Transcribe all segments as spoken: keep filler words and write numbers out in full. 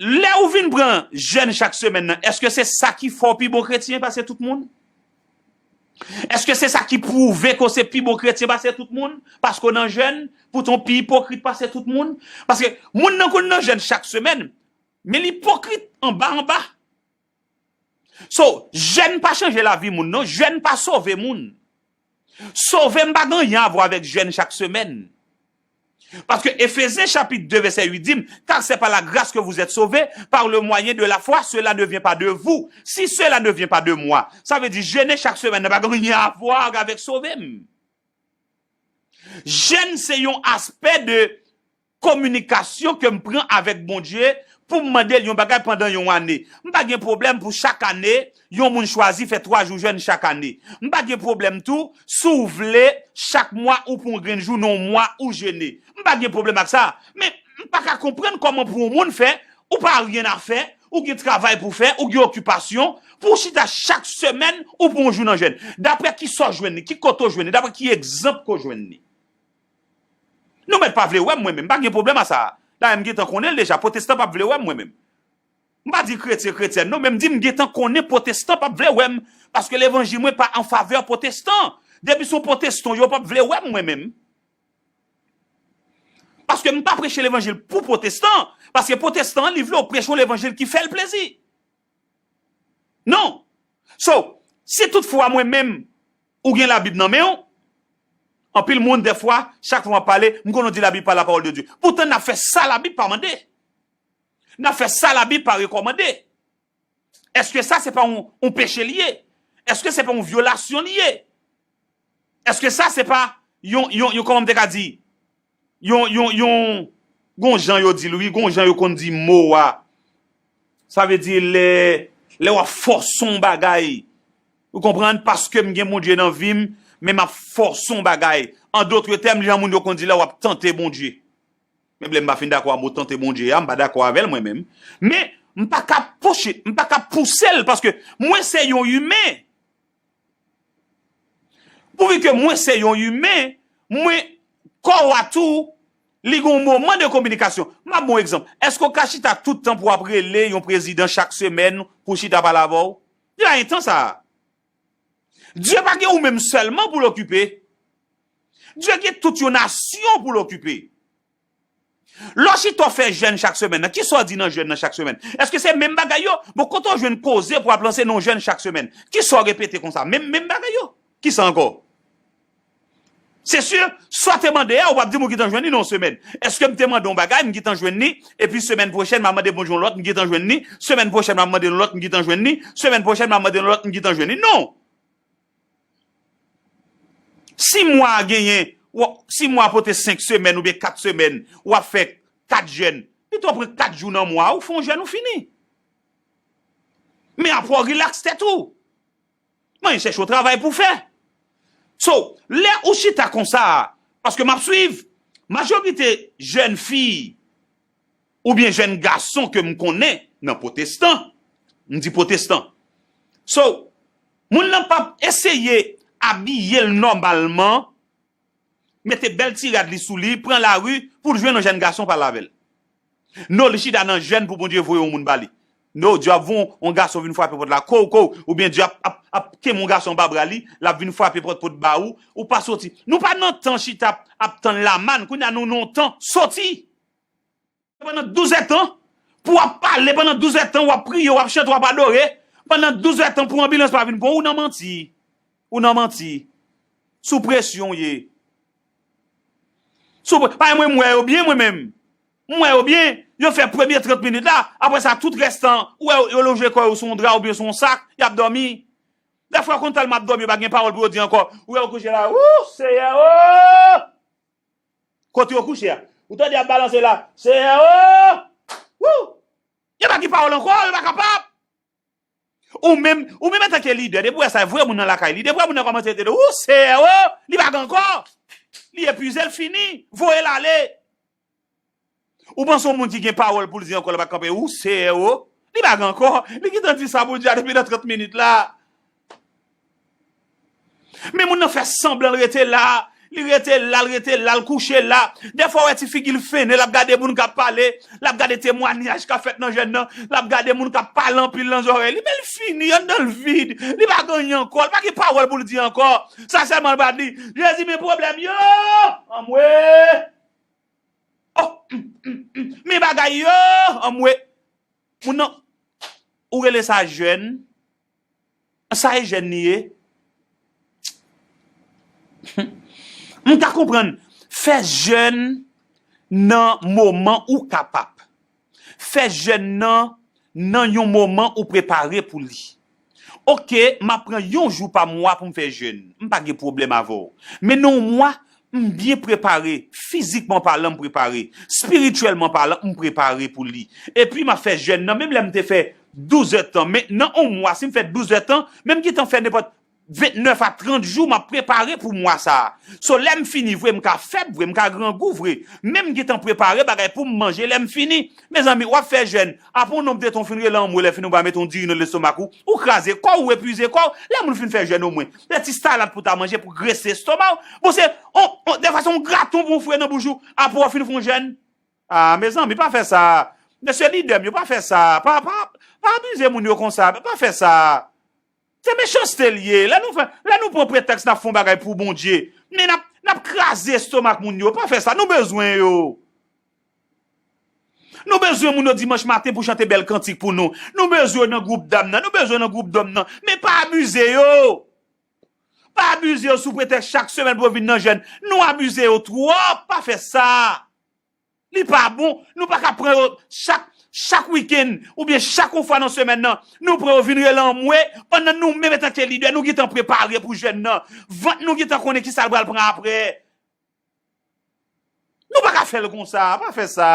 lè ou vin pran jèn chak semèn nan, èske se sa ki fè w pi bon kretyen pase tout moun? Èske se sa ki pwouve ke w se pi bon kretyen pase tout moun? Paske w nan jèn, poutan w pi ipokrit pase tout moun? Paske moun nan konn nan jèn chak semèn, men l ipokrit anba anba. So, jèn pa chanje lavi moun, non. Jèn pa sove moun. Sove m pa gen anyen a vwa avèk jèn chak semèn. Paske Efezyen chapit de vèsè uit di m, car c'est par la grâce que vous êtes sauvés, par le moyen de la foi, cela ne vient pas de vous, si cela ne vient pas de moi. Sa vle di, jene chak semèn nan pa gen anyen a vwa avèk sove m. Jèn se yon aspè de kominikasyon ke m pran avèk Bondye pou m mande l yon bagay pandan yon ane. M pa gen pwoblèm pou chak ane, yon moun chwazi fè twa jou jèn chak ane. M pa gen pwoblèm tou, si w vle, chak mwa ou pran yon grenn jou nan yon mwa ou jene. M pa gen pwoblèm ak sa. Men, m pa ka konprann kòman pou yon moun fè, ou pa anyen a fè, ou gen travay pou fè, ou gen okipasyon, pou w chita chak semèn, ou pran yon jou nan jèn. Daprè ki sa w jwenn li, ki kote w jwenn li, daprè ki egzanp ke w jwenn li. Nou mèt pa vle wè m mwen menm, m pa gen pwoblèm a sa. Dayè, m gentan konnen l deja, pwotestan p ap vle wè m mwen menm. M pa di kretyen, kretyèn, non, men m di m gentan konnen pwotestan p ap vle wè m, paske levanjil mwen pa an favè pwotestan. Depi se yon pwotestan, yo p ap vle wè m mwen menm. Paske m pa preche levanjil pou pwotestan, paske pwotestan an, li vle w preche yon levanjil ki fè l plezi. Non. So, si toutfwa mwen menm, ou gen Labib nan men w, anpil moun, dèfwa, chak fwa m ap pale, m konn di Labib pa la parole de Dieu. Poutan, n ap fè sa Labib pa mande. N ap fè sa Labib pa rekòmande. Èske sa se pa yon, yon peche li ye? Èske se pa yon vyolasyon li ye? Èske sa se pa yon, yon, yon, kòman m te ka di? Yon, yon, yon, gon jan yo di l, wi, gon jan yo konn di mo a. Sa vle di lè, lè w ap fòse yon bagay. Ou konprann? Paske m gen Bondye nan vi m, men m ap fòse yon bagay. An dòt tèm, jan moun yo konn di lè w ap tante Bondye. Men lè m pa fin dakò a mo tante Bondye a, m pa dakò avè l mwen menm. Men, m pa ka pouse, m pa ka pouse l paske mwen se yon imen. Pouvi ke mwen se yon imen, mwen, kò w a tou, li gen yon moman de kominikasyon. M ap ba w egzanp. Èske w ka chita tout tan pou w ap rele yon prezidan chak semèn pou chita pale avè w? Li pa gen tan sa a. Dye pa gen ou menm sèlman pou l okipe. Dye gen tout yon nasyon pou l okipe. Lè w chita w fè jèn chak semèn nan, kisa w di nan jèn nan chak semèn? Èske se menm bagay yo? Bon, kote w jwenn koze pou w ap lanse nan jèn chak semèn? Kisa w repete konsa? Menm, menm bagay yo. Kisa ankò? Se si, sa w te mande a, ou p ap di m ou gentan jwenn li nan yon semèn. Èske m te mande yon bagay, m gentan jwenn li, epi semèn pwochèn, m ap mande Bondye yon lòt, m gentan jwenn li, semèn pwochèn, m ap mande yon lòt, m gentan jwenn li, semèn pwochèn, m ap mande yon lòt, m gentan jwenn li? Non! Si mwa a genyen, w ap, si mwa a pote senk semèn oubyen kat semèn, w ap fè kat jèn. Pito w pran kat jou nan mwa a, ou fè yon jèn, ou fini. Men apre w rilaks tèt ou. Mwen chèche yon travay pou w fè. So, lè ou chita konsa a, paske m ap swiv, majorite jèn fi oubyen jèn gason ke m konnen nan pwotestan, m di pwotestan. So, moun nan p ap eseye abiye l nòmalman, mete bèl ti rad li sou li, pran lari pou l jwenn yon jèn gason pale avè l. No, li chita nan jèn pou Bondye voye yon moun ba li. No, Dye ap voye yon gason vin frape pòt la, kow, kow, oubyen Dye ap, ap, ap kenbe yon gason anba bra li, l ap vin frape pòt, pòt ba ou, ou pa soti. Nou pa nan tan chita ap, ap tann lamann, kounye a nou nan yon tan soti. Pandan douz èdtan, pou w ap pale, pandan douz èdtan, w ap priye, w ap chante, w ap adore, pandan douz èdtan, pou anbilans pa vin pran w, ou nan manti. Ou nan manti. Sou presyon w ye. Sou pre-, pa mwen, m wè yo byen, mwen menm. M wè yo byen, yo fè premye trant minit la, apre sa, tout rès tan, ou wè yo, yo lonje kò yo sou yon dra oubyen sou yon sak, y ap dòmi. Dèfwa, konn tèlman ap dòmi, yo pa gen pawòl pou yo di ankò. Ou wè yo kouche la, wou, Seyè, o! Kote yo kouche a? Ou tande y ap balanse la, Seyè, o! Wou! Yo pa gen pawòl ankò, yo pa kapab. Ou menm, ou menm antanke lidè, depi w wè sa, voye moun nan lakay li. Depi w wè moun nan kòmanse tande, o Seyè, o, li pa gen ankò. Li epuize, l fini. Voye l ale. Ou panse yon moun ki gen pawòl pou l di ankò, l pa kanpe, o Seyè, o, li pa gen ankò. Li gentan di sa pou l di a depi nan trant minit la. Men moun nan fè sanblan l rete la, Li rete la, l rete la, l kouche la. Dèfwa w wè ti figi l fennen, l ap gade moun k ap pale, l ap gade temwanyaj k ap fèt nan jèn nan, l ap gade moun k ap pale anpil nan zòrèy li. Men l fini, anndan l vid. Li pa gen anyen ankò, li pa gen pawòl pou l di ankò. Sa sèlman l pa di, Jezi, men pwoblèm yo! Anmwe! Oh, men bagay yo! Anmwe! Moun nan, ou rele sa jèn? Sa e jèn li ye? M ka konprann. Fè jèn nan moman ou kapab. Fè jèn nan nan yon moman ou prepare pou li. Oke, m ap pran yon jou pa mwa pou m fè jèn. M pa gen pwoblèm avè w. Men nan yon mwa, m byen prepare. Fizikman palan, m prepare. Espirityèlman palan, m prepare pou li. Epi m ap fè jèn nan, menm lè m te fè douz èdtan, men nan yon mwa, si m fè douz èdtan, men m gentan fè nenpòt vennèf a trant jou, m ap prepare pou mwa sa a. So, lè m fini vre, m ka fèb vre, m ka grangou vre. Men m gentan prepare bagay pou m manje lè m fini. Mezanmi, w ap fè jèn. Apre yon nonb de tan w fin rele anmwe, lè fini w pa mete yon diri nan lestomak ou. Ou kraze kò w, ou epuize kò w. Lè moun fin fè jèn omwen, lè ti salad pou ta manje pou grese estoma w. Bon, se, on, on, dèfwa se yon graton pou w fouye nan bouch ou. Apre w fin fè yon jèn. Ah, mezanmi, pa fè sa. Mesye lidè m yo, pa fè sa. Pa, pa, pa abize moun yo konsa. Pa fè sa. Se mechanste l ye. Lè nou fè, lè nou pran pretèks n ap fè yon bagay pou Bondye, men n ap, n ap kraze estomak moun yo. Pa fè sa. Nou bezwen yo. Nou bezwen moun yo dimanch maten pou chante bèl kantik pou nou. Nou bezwen yo nan gwoup dam nan. Nou bezwen yo nan gwoup dòm nan. Men pa abize yo. Pa abize yo sou pretèks chak semèn pou yo vin nan jèn. Nou abize yo twòp. Pa fè sa. Li pa bon. Nou pa ka pran yo chak, chak wikenn oubyen chak yon fwa nan semèn nan. Nou pran yo vin rele anmwe, pandan nou menm antanke lidè, nou gentan prepare pou jèn nan. Vant nou gentan konnen kisa l pral pran apre. Nou pa ka fè l konsa, pa fè sa.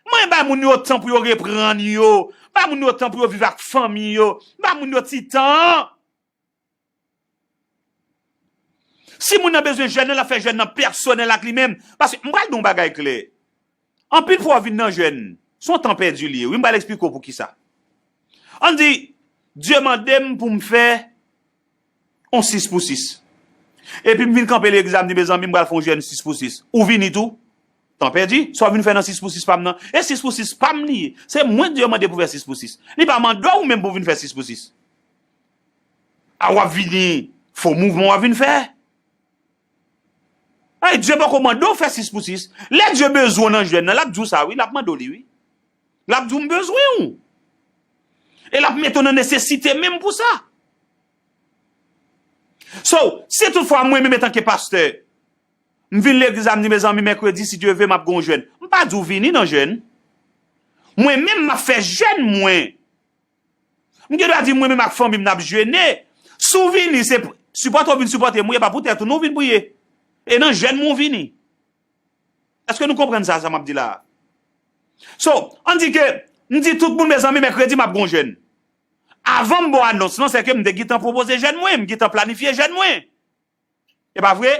Mwen bay moun yo tan pou yo reprann yo. Bay moun yo tan pou yo viv ak fanmi yo. Bay moun yo ti tan. Si moun nan bezwen jèn nan, l ap fè jèn nan pèsonèl ak li menm. Paske m pral di yon bagay klè. Anpil fwa w vin nan jèn, se yon tan pèdi li ye. Wi, m pral eksplike w poukisa. Ann di, Dye mande m pou m fè yon sis pou sis. Epi m vin kanpe legliz la, m di, mezanmi, m pral fè yon jèn sis pou sis. Ou vini tou? Tan pèdi, sa w vin fè nan sis pou sis pa m nan? E sis pou sis pa m li ye. Se mwen Dye mande pou fè sis pou sis. Li pa mande w ou menm pou w vin fè sis pou sis. A w ap vini, fo mouvman w ap vin fè. Ay, Dye poko mande w fè sis pou sis. Lè Dye bezwen w nan jèn nan, l ap di w sa, wi, l ap mande w li, wi. L ap di w, m bezwen w. E l ap mete w nan nesesite menm pou sa. So, si toutfwa mwen menm antanke pastè, m vin legliz la, m di, mezanmi, mèkredi, si Dye vle, m ap gen yon jèn. M pa di w vini nan jèn. Mwen menm, m ap fè jèn mwen. M gen dwa di mwen menm ak fanmi m n ap jene. Si w vini, se sipòte w vin sipòte m, wi, e pa poutèt ou non w vin priye. E nan jèn mwen w vini. Èske nou konprann sa, sa m ap di la a? So, ann di ke, m di tout moun, mezanmi, mèkredi m ap gon jèn. Avan m ba w anons lan, sèke m te gentan pwopoze jèn mwen, m gentan planifye jèn mwen. E pa vre?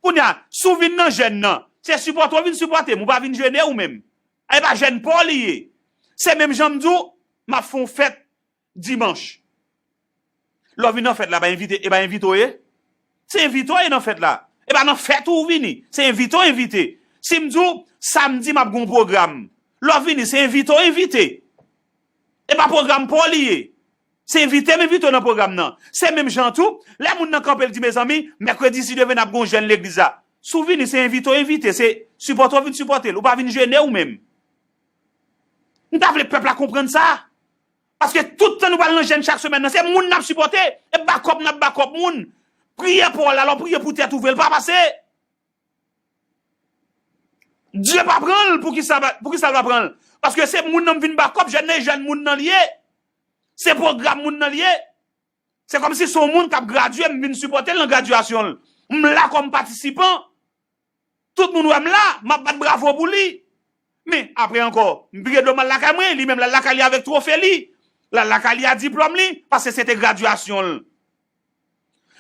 Kounye a, si w vin nan jèn nan, se sipòte w vin sipòte m, ou pa vin jene ou menm. E pa jèn pa w li ye. Se menm jan m di w, m ap fè yon fèt dimanch. Lè w vin nan fèt la, pa envite, e pa envite w ye? Se envite w ye nan fèt la. E pa nan fèt ou w vini. Se envite w envite. Si m di w, samdi m ap gen yon pwogram, lè w vini, se envite w envite. E pa pwogram pa w li ye. Se envite m envite w nan pwogram nan. Se menm jan tou, lè moun nan kanpe l di, mezanmi, mèkredi si Dye vle n ap gen yon jèn legliz la. Si w vini, se envite w envite, se sipòte w vin sipòte l. Ou pa vin jene ou menm. M ta vle pèp la konprann sa. Paske tout tan nou pral nan jèn chak semèn nan, se moun n ap sipòte. E bakòp n ap bakòp moun. Priyè pa w la, lè w priye pou tèt ou vre, l pa pase. Dye pa pran l, poukisa, poukisa l pa pran l? Paske se moun nan m vin bakòp, jèn nan e jèn moun nan l ye. Se pwogram moun nan l ye. Se kòmsi se yon moun k ap gradye, m vin sipòte l nan gradyasyon l. M la kòm patisipan. Tout moun wè m la, m ap bat bravo pou li. Men, apre ankò, m vire do m al lakay mwen, li menm l al lakay li avèk twofe li. L al lakay li a diplòm li, paske se te gradyasyon l.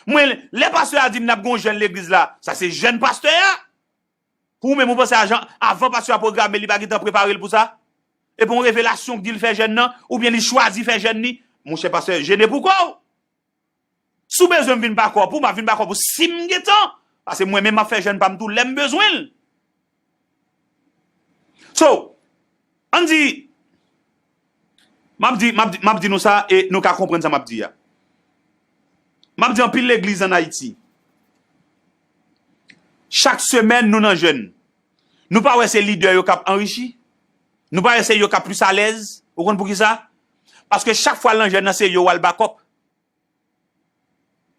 Mwen, lè pastè a di m n ap gen yon jèn legliz la, sa se jèn pastè a. Pou ou menm, ou panse a jan, avan pastè a pwograme, li pa gentan prepare l pou sa? Epi yon revelasyon k di l fè jèn nan, oubyen li chwazi fè jèn li? Monchè pastè, jene pou kò w. Si w bezwen m vin bakòp ou, m ap vin bakòp ou si m gentan Paske mwen menm m ap fè jèn pa m tou lè m bezwen l. So, ann di, m ap di, m ap di, m ap di nou sa e nou ka konprann sa m ap di a. M ap di anpil legliz ann Ayiti. Chak semèn nou nan jèn. Nou pa wè se lidè yo k ap anrichi? Nou pa wè se yo k ap plis alèz? Ou konn poukisa? Paske chak fwa l nan jèn nan se yo w al bakòp.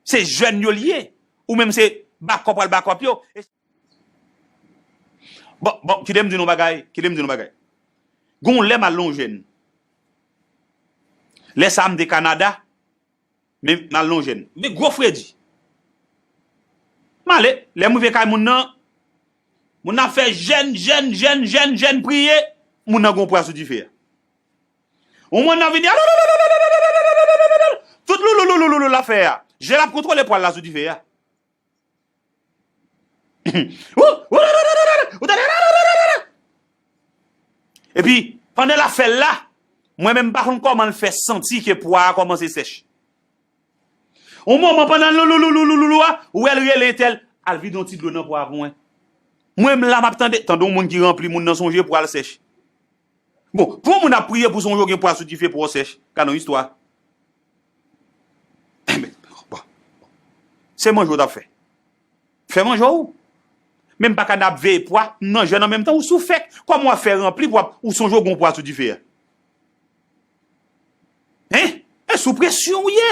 Se jèn yo l ye. Ou menm se bakòp w al bakòp yo. Bon, bon, kite m di nou bagay, kite m di nou bagay. Gon lè m al nan yon jèn. Lè sa a m te Kanada, men m al nan yon jèn. Men gwo fredi. M ale, lè m rive kay moun nan, moun nan ap fè jèn, jèn, jèn, jèn, jèn priye, moun nan gon pwa sou dife a. Yon moun nan vini, tout loulou loulou loulou l ap fè a. Jèn ap kontwole pwa l la sou dife a. Epi, pandan l ap fè l la, mwen menm m pa konn kòman l fè santi ke pwa a kòmanse sèch. Yon moman pandan l loulou loulou loulou a, ou wè l rele entèl, al vide yon ti dlo nan pwa a pou mwen. Mwen m la m ap tande, tande yon moun ki ranpli moun nan sonje pwa l sèch. Bon, pou yon moun ap priye pou sonje w gen pwa sou dife pwa w sèch, gade yon istwa. Enben, bon, se manje w t ap fè. Fè manje w. Men m pa ka n ap veye pwa, m nan jèn an menm tan, ou sou fèk. Kòman w ap fè ranpli pwa, ou sonje w gen yon pwa sou dife a? Hein? E sou presyon w ye.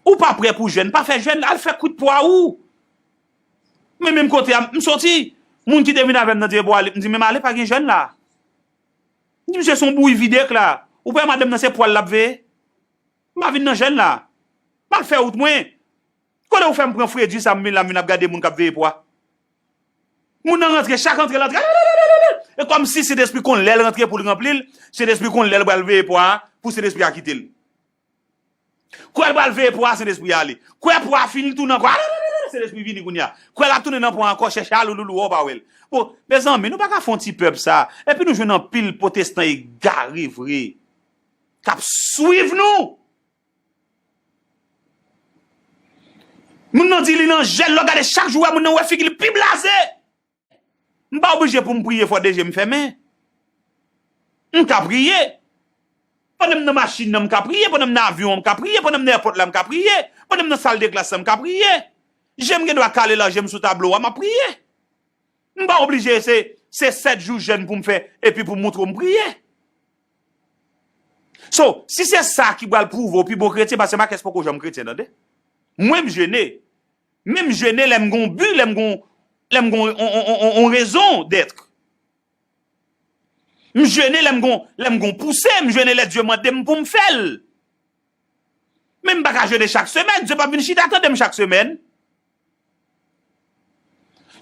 Ou pa prè pou jèn, pa fè jèn, al fè kwit pwa ou. Men menm kote a, m soti, moun ki te vin avè m nan di, "Bon, ale," m di, "Men m ale, pa gen jèn la." M di, "Misye se yon bouyi vide k la. Ou pa wè madanm nan se pwa l l ap veye?" M pa vin nan jèn la. M al fè wout mwen. Kote ou fè m pran fredi sa m vin la m vin ap gade moun k ap veye pwa. Moun nan rantre, chak rantre l antre. E kòmsi Sentespri konn lè l rantre pou l ranpli l, Sentespri konn lè l pral veye pwa a pou Sentespri a kite l. Kwè l pral veye pwa a, Sentespri ale. Kwè pwa a fini tounen ankò. Sentespri vini kounye a. Kwè l ap tounen nan pwa ankò, chèche a louloulou, ou pa wè l. Bon, mezanmi, nou pa ka fè yon ti pèp sa. Epi nou jwenn anpil pwotestan egare vre k ap swiv nou. Moun nan di li nan jèn, lè w gade chak jou, wè moun nan, wè figi l pi blaze. M pa oblije pou m priye fò de je m fèmen. M ka priye. Pandan m nan machin nan, m ka priye. Pandan m nan avyon an, m ka priye. Pandan m nan èpòt la, m ka priye. Pandan m nan sal de klas la, m ka priye. Je m gen dwa kale la, je m sou tablo a, m ap priye. M pa oblije se, se sèt jou jèn pou m fè, epi pou m montre w m priye. So, si se sa ki pral pwouve w pi bon kretyen, paske Makès poko janm kretyen, tande. Mwen, m jene. Men m jene lè m gon bi, lè m gon, lè m gon on, on, on, on, on rezon d'être. M jene lè m gon, lè m gon pouse, m jene lè Dye mande m pou m fè l. Men m pa ka jene chak semèn, Dye p ap vin chita tande m chak semèn.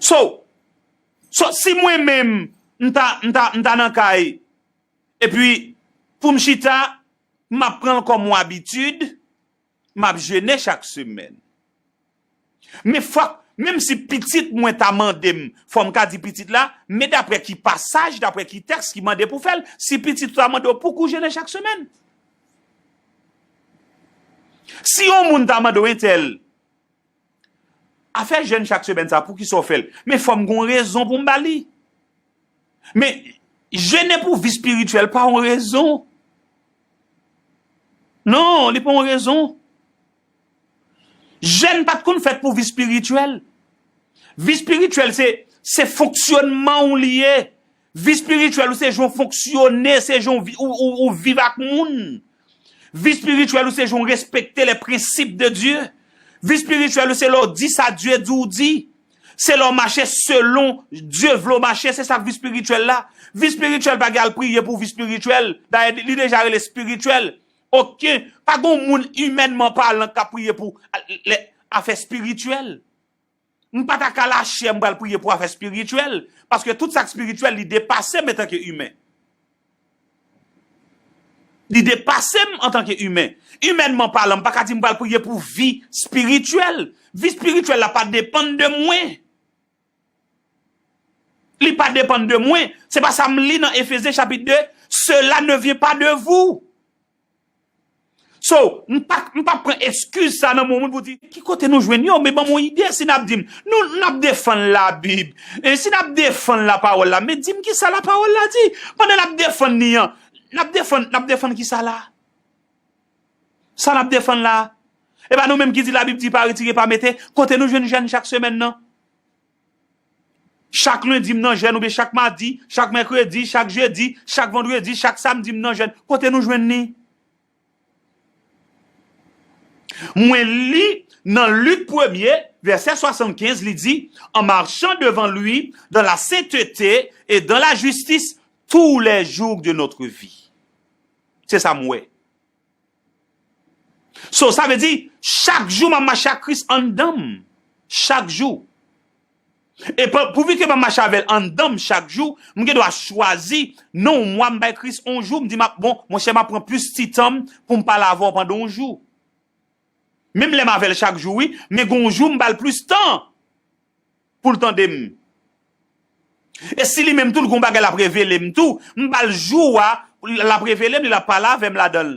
So, so si mwen menm, m ta, m ta, m ta nan kay, epi pou m chita, m ap pran l kòm yon abitid, m ap jene chak semèn. Men fòk, menm si pitit mwen ta mande m, fò m ka di pitit la, men daprè ki pasaj, daprè ki tèks ki mande pou fè l, si pitit ou ta mande w, pouki w jene chak semèn? Si yon moun ta mande w, entèl, afè jèn chak semèn sa, poukisa w fè l? Men fò m gon rezon pou m ba li. Men, jene pou vi espirityèl pa yon rezon. Non, li pa yon rezon. Jèn pa t konn fèt pou vi espirityèl. Vi espirityèl se, se fonksyònman w li ye. Vi espirityèl ou se jan w fonksyone, se jan w vi-, ou, ou, ou viv ak moun. Vi espirityèl ou se jan w respekte les principes de Dieu. Vi espirityèl ou se lè w di sa Dye di w di. Se lè w mache selon Dye vle w mache, se sa k vi espirityèl la. Vi espirityèl pa gen al priye pou vi espirityèl. Dayè, li deja rele espirityèl. Oke, pa gen moun, imènman palan, k ap priye pou, lè, afè espirityèl. M pa ta ka lachè m pral priye pou afè espirityèl, paske tout sa k espirityèl, li depase m antanke imen. Li depase m antanke imen. Imènman palan, m pa ka di m pral priye pou vi espirityèl. Vi espirityèl la pa depann de mwen. Li pa depann de mwen. Se pa sa m li nan Efezyen chapit de, cela ne vient pas de vous. So, m pa, m pa pran eskiz sa nan men yon moun pou di, ki kote nou jwenn yo? Men ban m yon ide, si n ap di m, nou, n ap defann Labib, e si n ap defann lapawòl la, men di m ki sa lapawòl la di. Pandan n ap defann li an, n ap defann, n ap defann ki sa la? Sa n ap defann la? E pa nou menm ki di Labib di pa retire, pa mete? Kote nou jwenn jèn chak semèn nan? Chak lendi m nan jèn, oubyen chak madi, chak mèkredi, chak jedi, chak vandredi, chak samdi m nan jèn. Kote nou jwenn li? Mwen li nan Lik premye, vèsè swasannkenz, li di, en marchant devant lui dans la sainteté et dans la justice tous les jours de notre vie. Se sa m wè. So, sa vle di, chak jou m ap mache ak Kris anndan m. Chak jou. E pa, pouvi ke m ap mache avè l anndan m chak jou, m gen dwa chwazi, nan yon mwa m bay Kris yon jou, m di, m ap, bon, monchè, m ap pran plis ti tan m pou m pale avè w pandan yon jou. Menm lè m avè l chak jou, wi, men gen yon jou m ba l plis tan pou l tande m. E si li menm tou, l gen yon bagay l ap revele m tou, m ba l jou a, l ap revele m, li l ap pale avè m ladan l.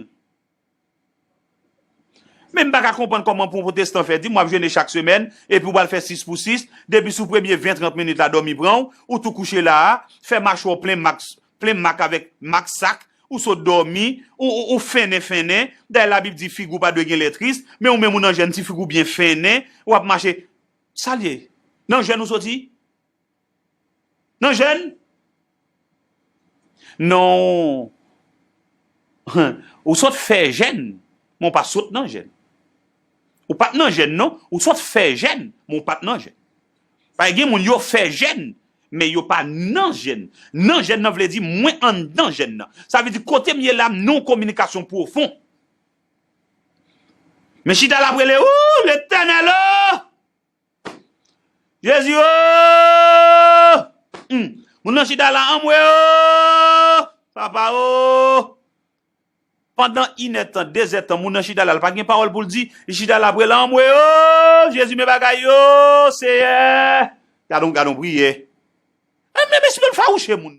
Men m pa ka konprann kòman pou yon pwotestan fè di m w ap jene chak semèn, epi w pral fè sis pou sis, depi sou premye ven trant minit la dòmi pran w, ou tou kouche la a, fè machwè w plen mak, plen mak avèk mak sak, ou sot dòmi, ou, ou, ou fennen, fennen. Dayè Labib di figi w pa dwe gen lè tris, men ou menm ou nan jèn, ti figi w byen fennen, w ap mache. Sa l ye? Nan jèn ou soti? Nan jèn? Non. Ou sot fè jèn, men w pa sot nan jèn. Ou pa t nan jèn, non. Ou sot fè jèn, men w pa t nan jèn. Paske gen moun yo fè jèn, men yo pa nan jèn. Nan jèn nan vle di mwen anndan jèn nan. Sa vle di kote m ye la, m nan yon kominikasyon pwofon. Men chita l ap rele, ou, Letènèl, o! Jezi o! Hmm. Moun nan chita la, anmwe o! Papa o! Pandan inèdtan, dezèdtan, moun nan chita la, l pa gen pawòl pou l di, li chita la, ap rele, anmwe o! Jezi, men bagay yo, Seyè! Gade yon, gade yon priyè. Anmwe, mesye, l fawouche moun.